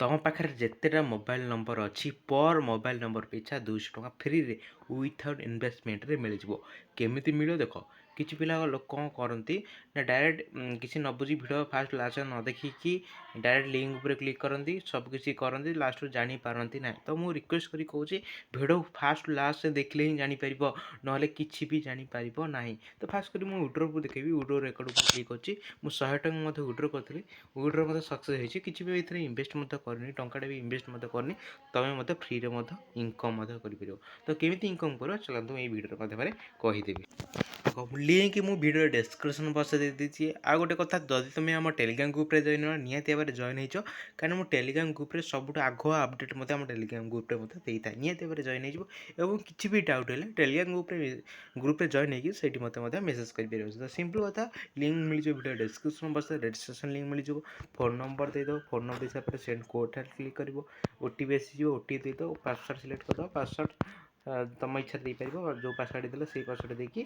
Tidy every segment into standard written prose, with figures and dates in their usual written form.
ତମ ପାଖରେ ଯେତେଟା ମୋବାଇଲ୍ ନମ୍ବର ଅଛି, ପର୍ ମୋବାଇଲ୍ ନମ୍ବର ପିଛା 200 ଟଙ୍କା ଫ୍ରିରେ ୱିଥାଉଟ୍ ଇନଭେଷ୍ଟମେଣ୍ଟରେ ମିଳିଯିବ। କେମିତି ମିଳିବ ଦେଖ। କିଛି ପିଲା ଲୋକ କ'ଣ କରନ୍ତି ନା, ଡାଇରେକ୍ଟ କିଛି ନ ବୁଝି, ଭିଡ଼ିଓ ଫାଷ୍ଟ ଲାଷ୍ଟ ନ ଦେଖିକି ଡାଇରେକ୍ଟ ଲିଙ୍କ ଉପରେ କ୍ଲିକ୍ କରନ୍ତି, ସବୁ କିଛି କରନ୍ତି, ଲାଷ୍ଟରୁ ଜାଣିପାରନ୍ତି ନାହିଁ। ତ ମୁଁ ରିକ୍ୱେଷ୍ଟ କରି କହୁଛି, ଭିଡ଼ିଓ ଫାଷ୍ଟ ଲାଷ୍ଟ ଦେଖିଲେ ହିଁ ଜାଣିପାରିବ, ନହେଲେ କିଛି ବି ଜାଣିପାରିବ ନାହିଁ। ତ ଫାଷ୍ଟ କରି ମୁଁ ୱିଡ୍ରୋକୁ ଦେଖେଇବି। ୱିଡ୍ରୋ ରେକର୍ଡ଼ ଉପରେ କ୍ଲିକ୍ କରିଛି। ମୁଁ 100 ଟଙ୍କା ମଧ୍ୟ ୱିଡ୍ରୋ କରିଥିଲି। ୱିଡ୍ରୋ ମଧ୍ୟ ସକ୍ସେସ୍ ହେଇଛି। କିଛି ବି ଏଥିରେ ଇନଭେଷ୍ଟ ମଧ୍ୟ କରିନି, ଟଙ୍କାଟେ ବି ଇନଭେଷ୍ଟ ମଧ୍ୟ କରିନି। ତମେ ମଧ୍ୟ ଫ୍ରିରେ ମଧ୍ୟ ଇନକମ୍ ମଧ୍ୟ କରିପାରିବ। ତ କେମିତି ଇନକମ୍ କରିବ, ଚାଲନ୍ତୁ ମୁଁ ଏଇ ଭିଡ଼ିଓ ମାଧ୍ୟମରେ କହିଦେବି। ଦେଖ, ଲିଙ୍କ ମୁଁ ଭିଡ଼ିଓ ଡେସ୍କ୍ରିପସନ୍ ବକ୍ସରେ ଦେଇଦେଇଛି। ଆଉ ଗୋଟେ କଥା, ଯଦି ତୁମେ ଆମ ଟେଲିଗ୍ରାମ ଗ୍ରୁପ୍ରେ ଜଏନ୍ ନ, ନିହାତି ଭାବରେ ଜଏନ୍ ହେଇଛ, କାରଣ ମୁଁ ଟେଲିଗ୍ରାମ ଗ୍ରୁପ୍ରେ ସବୁଠୁ ଆଗୁଆ ଅପଡ଼େଟ୍ ମଧ୍ୟ ଆମ ଟେଲିଗ୍ରାମ ଗ୍ରୁପ୍ରେ ମଧ୍ୟ ଦେଇଥାଏ। ନିହାତି ଭାବରେ ଜଏନ୍ ହେଇଯିବ ଏବଂ କିଛି ବି ଡାଉଟ୍ ହେଲେ ଟେଲିଗ୍ରାମ ଗ୍ରୁପ୍ରେ ଜଏନ୍ ହେଇକି ସେଇଠି ମୋତେ ମଧ୍ୟ ମେସେଜ୍ କରିପାରିବ। ତ ସିମ୍ପଲ୍ କଥା, ଲିଙ୍କ ମିଳିଯିବ ଭିଡ଼ିଓ ଡେସ୍କ୍ରିପସନ୍ ବକ୍ସରେ, ରେଜିଷ୍ଟ୍ରେସନ୍ ଲିଙ୍କ ମିଳିଯିବ। ଫୋନ୍ ନମ୍ବର ଦେଇଦେବ। ଫୋନ୍ ନମ୍ବର ଦେଇସାରିଲା ପରେ ସେଣ୍ଡ କୋଡ଼୍ଟା କ୍ଲିକ୍ କରିବ। ଓଟିପି ଆସିଯିବ। ଓଟିପି ଦେଇଦେବ। ପାସୱାର୍ଡ଼ ସିଲେକ୍ଟ କରିଦେବ। ପାସୱାର୍ଡ଼ ତମ ଇଚ୍ଛାରେ ଦେଇପାରିବ। ଯେଉଁ ପାସୱାର୍ଡ଼ ଦେଲେ, ସେଇ ପାସୱାର୍ଡ଼ ଦେଇକି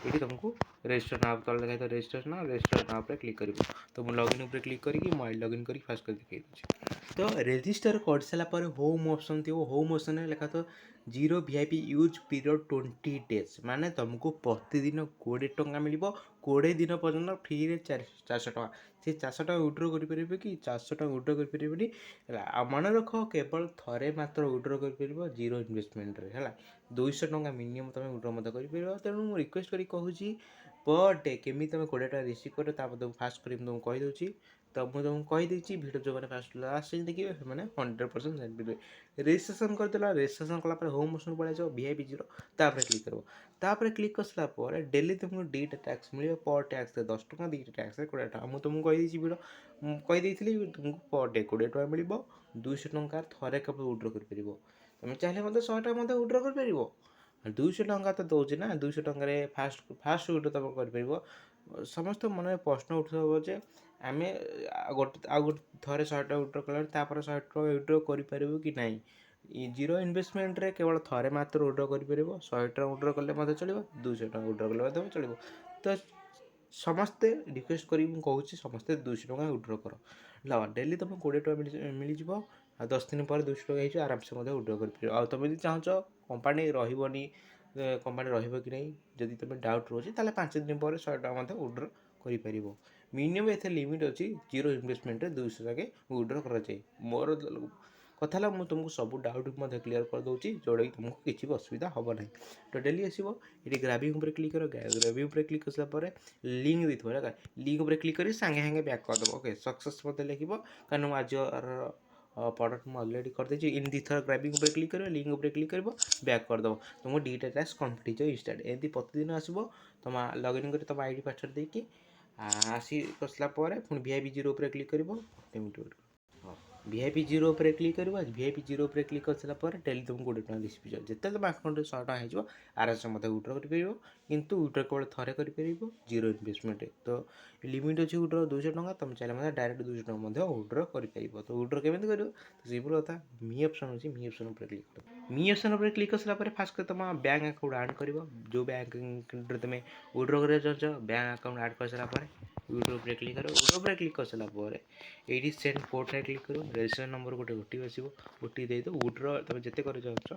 ଏଇଠି ତୁମକୁ ରେଜିଷ୍ଟର ନାଉ ତଳେ ଲେଖା ହେଇଥିବ ରେଜିଷ୍ଟର ନାଉ, ରେଜିଷ୍ଟର ନାଉ ଉପରେ କ୍ଲିକ୍ କରିବ। ତ ମୁଁ ଲଗ୍ଇନ୍ ଉପରେ କ୍ଲିକ୍ କରିକି, ମୋ ଆଇଡି ଲଗ୍ଇନ୍ କରିକି ଫାଷ୍ଟ କରି ଦେଖେଇ ଦେଉଛି। ତ ରେଜିଷ୍ଟର କରିସାରିଲା ପରେ ହୋମ୍ ଅପସନ୍ ଥିବ। ହୋମ୍ ଅପସନ୍ରେ ଲେଖା ଥିବ zero VIP use period 20 days, ମାନେ ତୁମକୁ ପ୍ରତିଦିନ 20 ଟଙ୍କା ମିଳିବ 20 ଦିନ ପର୍ଯ୍ୟନ୍ତ ଫ୍ରିରେ 400 ଟଙ୍କା। ସେ 400 ଟଙ୍କା ୱିଡ୍ରୋ କରିପାରିବେ କି? 400 ଟଙ୍କା ୱିଡ୍ରୋ କରିପାରିବେନି, ହେଲା। ଆଉ ମନେ ରଖ, କେବଳ ଥରେ ମାତ୍ର ୱିଡ୍ରୋ କରିପାରିବ ଜିରୋ ଇନଭେଷ୍ଟମେଣ୍ଟରେ, ହେଲା। 200 ଟଙ୍କା ମିନିମମ୍ ତୁମେ ୱିଡ୍ରୋ ମଧ୍ୟ କରିପାରିବ। ତେଣୁ ମୁଁ ରିକ୍ୱେଷ୍ଟ କରି କହୁଛି, ପର୍ ଡେ କେମିତି ତୁମେ 20 ଟଙ୍କା ରିସିଭ୍ କରିବ, ତା ମଧ୍ୟ ଫାଷ୍ଟ କରି ମୁଁ ତୁମକୁ କହିଦେଉଛି। ତ ମୁଁ ତୁମକୁ କହିଦେଇଛି, ଭିଡ଼ିଓ ଯେଉଁମାନେ ଫାଷ୍ଟ ଲାଷ୍ଟ ଦେଖିବେ, ସେମାନେ 100% ଜାଣିପାରିବେ। ରେଜିଷ୍ଟ୍ରେସନ୍ କରିଦେଲା। ରେଜିଷ୍ଟ୍ରେସନ୍ କଲା ପରେ ହୋମ୍ ଅପସନ୍ ପଳେଇ ଆସିବ। ଭିଆଇପି ଜିରୋ ତାପରେ କ୍ଲିକ୍ କରିବ। ତାପରେ କ୍ଲିକ୍ କରିସାରିଲା ପରେ ଡେଲି ତୁମକୁ ଦୁଇଟା ଟାସ୍କ ମିଳିବ। ପର୍ ଟାସ୍କରେ 10 ଟଙ୍କା, ଦୁଇଟା ଟାସ୍କରେ 20 ଟଙ୍କା। ମୁଁ ତୁମକୁ କହିଦେଇଛି, ଭିଡ଼ିଓ ମୁଁ କହିଦେଇଥିଲି, ତୁମକୁ ପର୍ ଡେ 20 ଟଙ୍କା ମିଳିବ। 200 ଟଙ୍କା ଥରେ କେବଳ ୱିଡ୍ରୋ କରିପାରିବ। ତୁମେ ଚାହିଁଲେ ମଧ୍ୟ 100 ଟଙ୍କା ମଧ୍ୟ ୱିଡ୍ରୋ କରିପାରିବ। 200 ଟଙ୍କା ତ ଦେଉଛି ନା, 200 ଟଙ୍କାରେ ଫାଷ୍ଟ ଫାଷ୍ଟ ୱିଡ୍ରୋ ତୁମେ କରିପାରିବ। ସମସ୍ତ ମନରେ ପ୍ରଶ୍ନ ଉଠୁଥିବ ଯେ ଆମେ ଗୋଟେ ଆଉ ଗୋଟେ ଥରେ 100 ଟଙ୍କା ୱିଡ୍ରୋ କଲା, ତାପରେ 100 ଟଙ୍କା ୱିଡ୍ରୋ କରିପାରିବୁ କି ନାହିଁ? ଜିରୋ ଇନଭେଷ୍ଟମେଣ୍ଟରେ କେବଳ ଥରେ ମାତ୍ର ୱିଡ୍ରୋ କରିପାରିବ। 100 ଟଙ୍କା ୱିଡ୍ରୋ କଲେ ମଧ୍ୟ ଚଳିବ, 200 ଟଙ୍କା ୱିଡ୍ରୋ କଲେ ମଧ୍ୟ ଚଳିବ। ତ ସମସ୍ତେ ରିକ୍ୱେଷ୍ଟ କରିକି ମୁଁ କହୁଛି, ସମସ୍ତେ 200 ଟଙ୍କା ୱିଡ୍ରୋ କର, ହେଲା। ଡେଲି ତୁମକୁ 20 ଟଙ୍କା ମିଳିଯିବ ଆଉ 10 ଦିନ ପରେ 200 ଟଙ୍କା ହେଇଯିବ। ଆରାମସେ ମଧ୍ୟ ୱିଡ୍ରୋ କରିପାରିବ। ଆଉ ତୁମେ ଯଦି ଚାହୁଁଛ କମ୍ପାନୀ ରହିବନି, କମ୍ପାନୀ ରହିବ କି ନାହିଁ, ଯଦି ତୁମେ ଡାଉଟ୍ ରହୁଛି, ତାହେଲେ 5 ଦିନ ପରେ 100 ଟଙ୍କା ମଧ୍ୟ ୱିଡ୍ରୋ କରିପାରିବ। ମିନିମମ୍ ଏଥିରେ ଲିମିଟ୍ ଅଛି, ଜିରୋ ଇନଭେଷ୍ଟମେଣ୍ଟରେ 200 ଯାକେ ୱିଡ୍ରୋ କରାଯାଏ। ମୋର କଥା ହେଲା, ମୁଁ ତୁମକୁ ସବୁ ଡାଉଟ୍ ମଧ୍ୟ କ୍ଲିୟର୍ କରିଦେଉଛି, ଯେଉଁଟାକି ତୁମକୁ କିଛି ବି ଅସୁବିଧା ହେବ ନାହିଁ। ତ ଡେଲି ଆସିବ, ଏଠି ଗ୍ରାବିଂ ଉପରେ କ୍ଲିକ୍ କର। ଗ୍ରାବିଂ ଉପରେ କ୍ଲିକ୍ କରିସାରିଲା ପରେ ଲିଙ୍କ୍ ଦେଇଥିବ, ହେଲା। ଲିଙ୍କ୍ ଉପରେ କ୍ଲିକ୍ କରି ସାଙ୍ଗେ ସାଙ୍ଗେ ବ୍ୟାକ୍ କରିଦେବ। ଓକେ, ସକ୍ସେସ୍ ମଧ୍ୟ ଲେଖିବ, କାରଣ ମୁଁ ଆଜିର ପ୍ରଡ଼କ୍ଟ ମୁଁ ଅଲରେଡ଼ି କରିଦେଇଛି। ଏମିତି ଦୁଇଥର ଗ୍ରାବିଂ ଉପରେ କ୍ଲିକ୍ କରିବ, ଲିଙ୍କ୍ ଉପରେ କ୍ଲିକ୍ କରିବ, ବ୍ୟାକ୍ କରିଦେବ। ତୁମ ଦୁଇଟା ଟାସ୍କ କମ୍ପ୍ଲିଟ୍ ହେଇଯିବ ଇନଷ୍ଟାଣ୍ଟ। ଏମିତି ପ୍ରତିଦିନ ଆସିବ। ତୁମ ଲଗ୍ଇନ୍ କରି ତୁମ ଆଇଡ଼ି ପାସୱାର୍ଡ଼ ଦେଇକି ଆସି କରିସାରିଲା ପରେ ପୁଣି ଭିଆଇପି ଜିରୋ ଉପରେ କ୍ଲିକ୍ କରିବ। ଏମିତି ଭିଆଇପି ଜିରୋ ଉପରେ କ୍ଲିକ୍ କରିବ। ଭିଆଇପି ଜିରୋ ଉପରେ କ୍ଲିକ୍ କରିସାରିଲା ପରେ ଡେଲି ତୁମକୁ 20 ଟଙ୍କା ରିସିଭ୍ ହେଇଯିବ। ଯେତେବେଳେ ତୁମ ଆକାଉଣ୍ଟରେ 100 ଟଙ୍କା ହେଇଯିବ, ଆରାମସେ ମଧ୍ୟ ୱିଡ୍ରୋ କରିପାରିବ। କିନ୍ତୁ ୱିଡ୍ରୋ କେବଳ ଥରେ କରିପାରିବ ଜିରୋ ଇନଭେଷ୍ଟମେଣ୍ଟ। ତ ଲିମିଟ୍ ଅଛି ୱିଡ୍ରୋ 200 ଟଙ୍କା। ତୁମେ ଚାହିଁଲେ ମଧ୍ୟ ଡାଇରେକ୍ଟ 200 ଟଙ୍କା ମଧ୍ୟ ୱିଡ୍ରୋ କରିପାରିବ। ତ ୱିଡ୍ରୋ କେମିତି କରିବ? ତ ସିମ୍ପଲ୍ କଥା, ମି ଅପସନ୍ ଅଛି, ମି ଅପସନ୍ ଉପରେ କ୍ଲିକ୍ କରିବ। ମି ଅପସନ୍ ଉପରେ କ୍ଲିକ୍ କରିସାରିଲା ପରେ ଫାଷ୍ଟ କରି ତୁମ ବ୍ୟାଙ୍କ ଆକାଉଣ୍ଟ ଆଡ଼୍ କରିବ। ଯେଉଁ ବ୍ୟାଙ୍କ ଆକାଉଣ୍ଟରେ ତୁମେ ୱିଡ୍ରୋ କରିବାକୁ ଚାହୁଁଛ, ବ୍ୟାଙ୍କ ଆକାଉଣ୍ଟ ଆଡ଼୍ କରିସାରିଲା ପରେ ୱିଡ୍ରୋ ଉପରେ କ୍ଲିକ୍ କରିବ। ୱିଡ୍ରୋ ଉପରେ କ୍ଲିକ୍ କରିସାରିଲା ପରେ ଏଇଠି ସେଣ୍ଡ କୋଡ଼୍ରେ କ୍ଲିକ୍ କରିବ। ରେଜିଷ୍ଟର ନମ୍ବର ଗୋଟେ ଓଟିପି ଆସିବ। ଓଟିପି ଦେଇଦେବ। ୱିଡ୍ରୋ ତୁମେ ଯେତେ କରିବାକୁ ଚାହୁଁଛ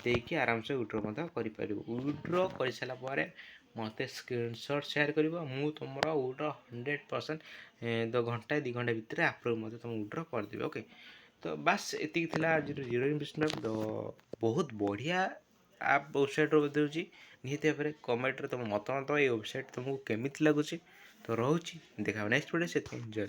ଦେଇକି ଆରାମସେ ୱିଡ୍ରୋ ମଧ୍ୟ କରିପାରିବ। ୱିଡ୍ରୋ କରିସାରିଲା ପରେ ମୋତେ ସ୍କ୍ରିନସଟ୍ ସେୟାର କରିବ। ମୁଁ ତୁମର ୱିଡ୍ରୋ 100% ତ ଘଣ୍ଟାଏ 2 ଘଣ୍ଟା ଭିତରେ ଆପ୍ରୁଭ୍ ମଧ୍ୟ ତୁମ ୱିଡ୍ରୋ କରିଦେବି। ଓକେ, ତ ବାସ୍ ଏତିକି ଥିଲା ଆଜିର ଜିରୋ ଇନଭେଷ୍ଟମେଣ୍ଟ। ତ ବହୁତ ବଢ଼ିଆ ଆପ୍ ୱେବସାଇଟ୍ର ଦେଉଛି। ନିହାତି ଭାବରେ କମେଣ୍ଟରେ ତୁମ ମତାମତ, ଏଇ ୱେବସାଇଟ୍ ତୁମକୁ କେମିତି ଲାଗୁଛି। ତ ରହୁଛି, ଦେଖା ନେକ୍ସଟ ଭିଡ଼ିଓ। ସେଥିପାଇଁ ଜୟ